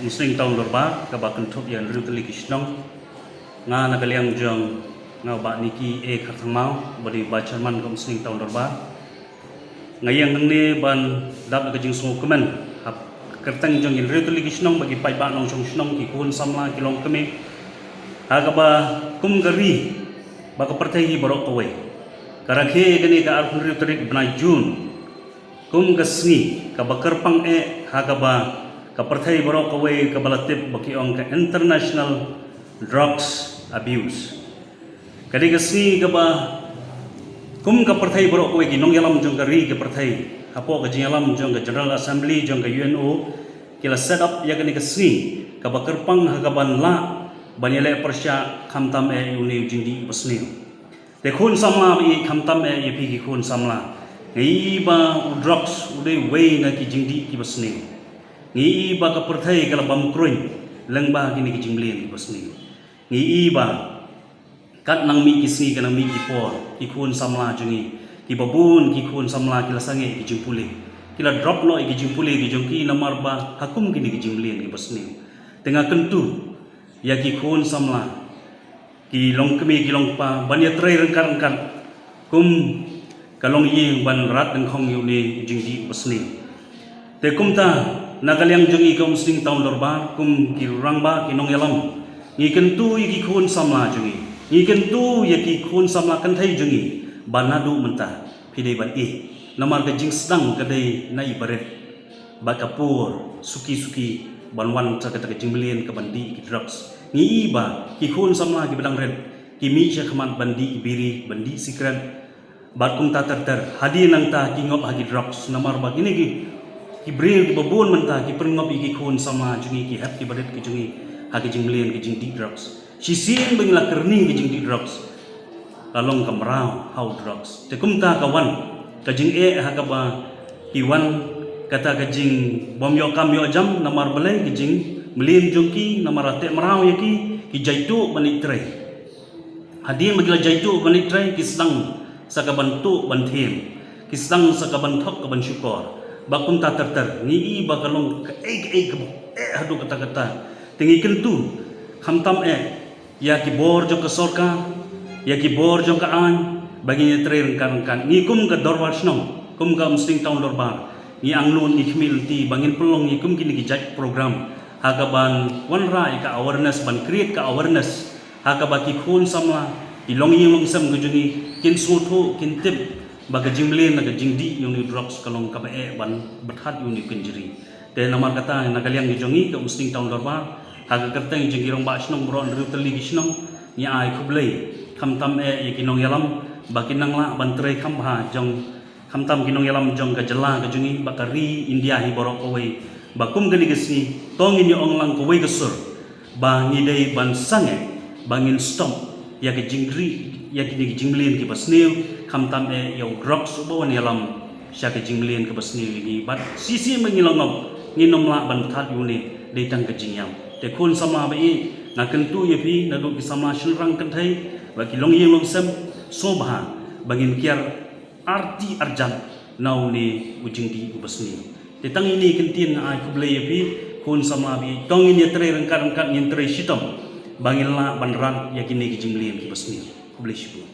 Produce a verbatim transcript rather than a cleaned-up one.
Umsning Town Dorbar kaba kynthup ïa hynriew tylli ki shnong. Nga na ka liang jong nga u Bah Nicky A Kharthangmaw, uba dei Vice Chairman ka Umsning Town Dorbar. Nga ïeng hangne ban dap da ka jingsngewkmen ha ka kyrteng jong ki hynriew tylli ki shnong bad ki paidbah nongshong shnong, ki khun samla, ki longkmie, ha kaba kum ka ri bad ka pyrthei hi baroh kawei ka rakhe kane ka arphew hynriew tarik bnai June kum ka sngi kaba kyrpang eh, ha kaba ka pyrthei baroh kawei kaba la tip ba ki ong ka International Drugs Abuse. Ka dei ka sngi kaba kum ka pyrthei baroh kawei, ki nongïalam jong ka ri ka pyrthei, hapoh ka jingïalam jong ka General Assembly jong ka U N O, ki la set up ïa kane ka sngi kaba kyrpang ha kaban lah ban ïaleh pyrshah khamtam eh ïa une u jingdih basniew. Te khun samla ba ïeit, khamtam eh ïa phi ki khun samla, ngi i ba u drugs u dei uwei na ki jingdih kiba sniew. Ngi i ba ka pyrthei ka la bam kruiñ lyngba kine ki jingmlien kiba sniew. Ngi i ba kat nang mih ki sngi ka nang mih ki por, ki khun samla jong ngi kiba bun, ki khun samla ki la sangeh ïa ki jingpule, ki la drop noh ïa ki jingpule ki jong ki namar ba ha kum kine ki jingmlien kiba sniew. Te nga kyntu ïa ki khun samla, ki longkmie, ki longkpa, ban ïatrei ryngkat ryngkat kum ka longïing ban rat dyngkhong ïa une u jingdih basniew. Te kumta, na ka liang jong ngi ka Umsning Town Dorbar, kum ki rangbah, ki nongïalam, ngi kyntu ïa ki khun samla jong ngi, ngi kyntu ïa ki khun samla kynthei jong ngi ba naduh mynta phi dei ban ïeh, namar ka jingsdang ka dei na i barit bad ka por suki suki ban wan sha kata ka jingmlien kaban dih ïa ki drugs. Ngi i ba ki khun samla kiba dang rit ki mih sha khmat ban dih i biri, ban dih sikret, bad kumta ter ter. Hadien nangta ki ngop ha ki drugs namar ba kine ki, ki briew kiba bun mynta ki pynngop ïa ki khun samla jong ngi, ki hep ki barit ki jong ngi ha ki jingmlien ki jingdih drugs. Shisien ba ngi la kyrni ki jingdih drugs, la long ka mraw ha u drugs. Te kumta ka wan ka jingeh ha kaba ki wan kata ka jingbym ïoh kam ïoh jam namar balei, ki jingmlien jong ki namar la teh mraw ïa ki, ki jaituh ban ïeit trei. Hadien ba ki la jaituh ban ïeit trei, ki sdang sa kaban tuh ban thiem, ki sdang sa kaban thok kaban shukor. Bad kumta ter ter, ngi i ba ka long kaei kaei kaba eh haduh katta katta. Te ngi kyntu khamtam eh ïa ki bor jong ka sorkar, ïa ki bor jong ka aiñ, ba ngin ïatrei ryngkat ryngkat. Ngi kum ka dorbar shnong, kum ka Umsning Town Dorbar, ngi angnud, ngi khmih lynti ba ngin pynlong ïa kum kine ki jait program ha kaban wanrah ïa ka awareness, ban create ka awareness ha kaba ki khun samla, ki longïing longsem ka jong ngi kin sngewthuh, kin tip ba ka jingmlien na ka jingdih ïa une u drugs ka long kaba eh ban bthat ïa une u kynjri. Te namar kata, na ka liang ka jong ngi ka Umsning Town Dorbar, ha ka kyrteng jong ki rangbah shnong baroh hynriew tylli ki shnong, ngi ai khublei khamtam eh ïa ki nongïalam ba kin nang lah ban trei kham bha jong, khamtam ki nongïalam jong ka jylla ka jong ngi bad ka ri India hi baroh kawei, ba kum kane ka sngi to ngin ïa ong lang kawei ka sur ba ngi dei ban sangeh ba ngin stop ïa ka jingdih, ïa kine ki jingmlien kiba sniew, khamtam eh ïa u drugs uba wan ïalam sha ka jingmlien kaba sniew ïa ngi. Bad shisien ba ngi la ngop, ngin ym lah ban bthat ïa une, dei tang ka jingïap. Te khun samla ba ïeit, nga kyntu ïa phi naduh ki samla shynrang kynthei bad ki longïing longsem, sngewbha ba ngin kiar arti arjat na une u jingdih uba sniew. Te tang ine i kyntien nga ai khublei ïa phi khun samla ba ïeit, to ngin ïatrei ryngkat ryngkat, ngin trei shitom ba ngin lah ban rat ïa kine ki jingmlien kiba sniew. Khublei shibun.